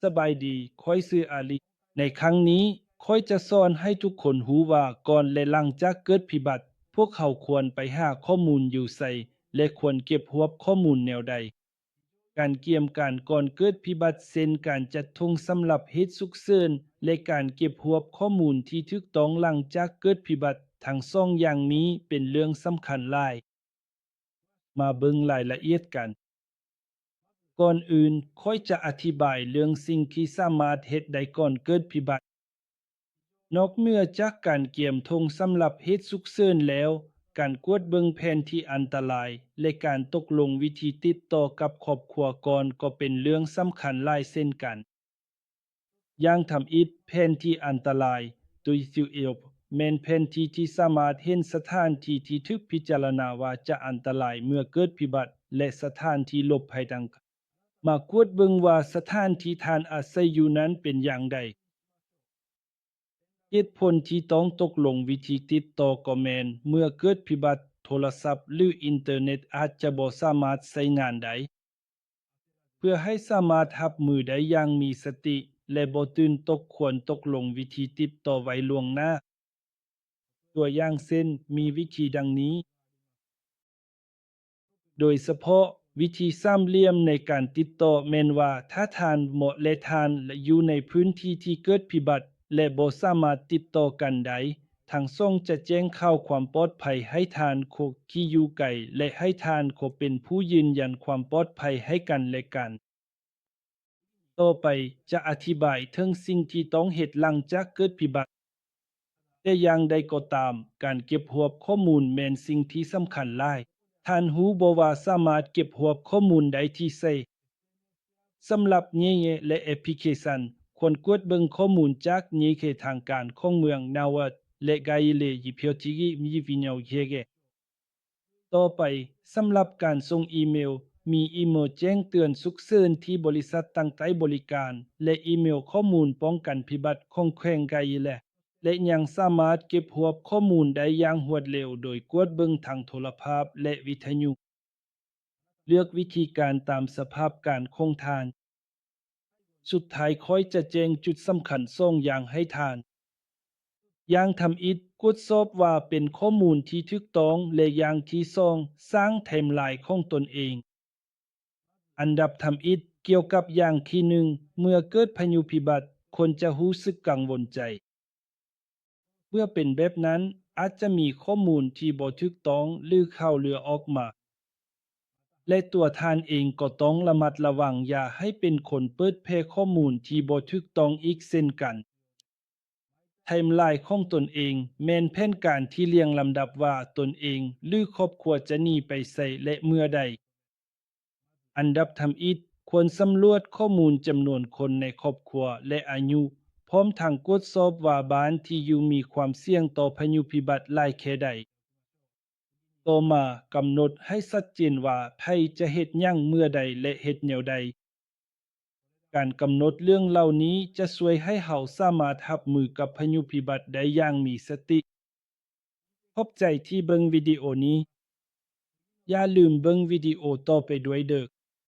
ສະບາຍດີ, ຂ້ອຍຊື່ອາລິ. ໃນຄັ້ງນີ້, ຂ້ອຍຈະສອນໃຫ້ທຸກຄົນຮູ້ວ່າກ່ອນ ແລະ ຫຼັງຈາກເກີດພິບັດ, ພວກເຮົາຄວນໄປຫາຂໍ້ມູນຢູ່ໃສ ແລະ ຄວນເກັບຮວບຂໍ້ມູນແນວໃດ. ການກຽມການກ່ອນເກີດພິບັດ, ເຊັ່ນ ການຈັດຖົງສຳລັບເຫດສຸກເສີນ ແລະ ການເກັບຮວບຂໍ້ມູນທີ່ຖືກຕ້ອງຫຼັງຈາກເກີດພິບັດ, ທັງສອງຢ່າງນີ້ເປັນເລື່ອງສຳຄັນຫຼາຍ. ມາເບິ່ງລາຍລະອຽດກັນ. ກ່ອນອື່ນ, ຂ້ອຍຈະອະທິບາຍເລື່ອງສິ່ງທີ່ສາມາດເຮັດໄດ້ກ່ອນເກີດພິບັດ. ນອກເໜືອຈາກການກຽມຖົງສຳລັບເຫດສຸກເສີນແລ້ວ, ການກວດເບິ່ງແຜນທີ່ອັນຕະລາຍ ແລະ ການຕົກລົງວິທີຕິດຕໍ່ກັບຄອບຄົວກ່ອນກໍເປັນເລື່ອງສຳຄັນຫຼາຍເຊັ່ນກັນ. ຢ່າງທຳອິດ, ແຜນທີ່ອັນຕະລາຍ ໂດຍ ແມ່ນແຜນທີ່ທີ່ສາມາດເຫັນສະຖານທີ່ທີ່ຖືກພິຈາລະນາວ່າຈະອັນຕະລາຍເມື່ອເກີດພິບັດ ແລະ ສະຖານທີ່ຫຼົບໄພດັ່ງກ່າວ. ມາກວດເບິ່ງວ່າສະຖານທີ່ທ່ານອາໄສຢູ່ນັ້ນເປັນຢ່າງໃດ. ເຫດຜົນທີ່ຕ້ອງຕົກລົງວິທີຕິດຕໍ່ກໍແມ່ນ ເມື່ອເກີດພິບັດ, ໂທລະສັບ ຫຼື ອິນເຕີເນັດອາດຈະບໍ່ສາມາດໃຊ້ງານໄດ້. ເພື່ອໃຫ້ສາມາດຮັບມືໄດ້ຢ່າງມີສະຕິ ແລະ ບໍ່ຕື່ນຕົກ, ຄວນຕົກລົງວິທີຕິດຕໍ່ໄວ້ລ່ວງໜ້າ. ຕົວຢ່າງເຊັ່ນ, ມີວິທີດັ່ງນີ້. ໂດຍສະເພາະ, ວິທີສາມຫຼ່ຽມໃນການຕິດຕໍ່ແມ່ນວ່າ ຖ້າທ່ານເໝາະ ແລະ ທ່ານຢູ່ໃນພື້ນທີ່ທີ່ເກີດພິບັດ ແລະ ບໍ່ສາມາດຕິດຕໍ່ກັນໄດ້, ທັງສອງຈະແຈ້ງຂ່າວຄວາມປອດໄພໃຫ້ທ່ານຜູ້ທີ່ຢູ່ໄກ ແລະ ໃຫ້ທ່ານຜູ້ເປັນຜູ້ຢືນຢັນຄວາມປອດໄພໃຫ້ກັນແລະກັນ. ຕໍ່ໄປຈະອະທິບາຍເຖິງສິ່ງທີ່ຕ້ອງເຮັດຫຼັງຈາກເກີດພິບັດ. ແຕ່ຢ່າງໃດກໍຕາມ, ການເກັບຮວບຂໍ້ມູນແມ່ນສິ່ງທີ່ສຳຄັນຫຼາຍ. ທ່ານຮູ້ບໍ່ວ່າສາມາດເກັບຮວບຂໍ້ມູນໄດ້ທີ່ໃສ? ສຳລັບເຫຍແລະແອັບພລິເຄຊັນ, ຄວນກວດເບິ່ງຂໍ້ມູນຈາກເຫຍທາງການຂອງເມືອງນາວາດ ແລະ ກາຍເລ ຍິເພຍທີກິ ມີວິນາວເຫຍ. ຕໍ່ໄປ, ສຳລັບການສົ່ງອີເມວ, ມີອີເມວແຈ້ງເຕືອນສຸກເສີນທີ່ບໍລິສັດຕັ້ງໃຊ້ບໍລິການ ແລະ ອີເມວຂໍ້ມູນປ້ອງກັນພິບັດຂອງແຂວງກາຍເລ ແລະ ຍັງສາມາດເກັບຮວບຂໍ້ມູນໄດ້ຢ່າງຮວດເລັວໂດຍກວດເບິ່ງທາງໂທລະພາບ ແລະ ວິທະຍຸ. ເລືອກວິທີການຕາມສະພາບການຂອງທ່ານ. ສຸດທ້າຍຂ້ອຍຈະແຈ້ງຈຸດສຳຄັນສອງຢ່າງໃຫ້ທ່ານ. ຢ່າງທຳອິດ, ກວດສອບວ່າເປັນຂໍ້ມູນທີ່ຖືກຕ້ອງ ແລະ ຢ່າງທີສອງ, ສ້າງໄທມລາຍຂອງຕົນເອງ. ອັນດັບທຳອິດ, ກ່ຽວກັບຢ່າງທີໜຶ່ງ, ເມື່ອເກີດພະຍຸພິບັດ, ຄົນຈະຮູ້ສຶກກັງວົນໃຈ. ເມື່ອເປັນແບບນັ້ນ, ອາດຈະມີຂໍ້ມູນທີ່ບໍ່ຖືກຕ້ອງ ຫຼື ຂ່າວເຫຼືອອອກມາ. ແລະ ຕົວທ່ານເອງກໍຕ້ອງລະມັດລະວັງຢ່າໃຫ້ເປັນຄົນເປີດແຜ່ຂໍ້ມູນທີ່ບໍ່ຖືກຕ້ອງອີກເຊັ່ນກັນ. ໄທມລາຍຂອງຕົນເອງແມ່ນແຜນການທີ່ລຽງລຳດັບວ່າຕົນເອງ ຫຼື ຄອບຄົວຈະໜີໄປໃສ ແລະ ເມື່ອໃດ. ອັນດັບທຳອິດ, ຄວນສຳຫຼວດຂໍ້ມູນຈຳນວນຄົນໃນຄອບຄົວ ແລະ ອາຍຸ, ພ້ອມທັງກວດສອບວ່າບ້ານທີ່ຢູ່ມີຄວາມສ່ຽງຕໍ່ພະຍຸພິບັດຫຼາຍແຄ່ໃດ. ຕໍ່ມາ, ກຳນົດໃຫ້ຊັດເຈນວ່າໃຜຈະເຮັດຫຍັງເມື່ອໃດ ແລະ ເຮັດແນວໃດ. ການກຳນົດເລື່ອງເຫຼົ່ານີ້ຈະຊ່ວຍໃຫ້ເຮົາສາມາດຮັບມືກັບພະຍຸພິບັດໄດ້ຢ່າງມີສະຕິ. ຂອບໃຈທີ່ເບິ່ງວິດີໂອນີ້. ຢ່າລືມເບິ່ງວິດີໂອຕໍ່ໄປດ້ວຍເດີ້.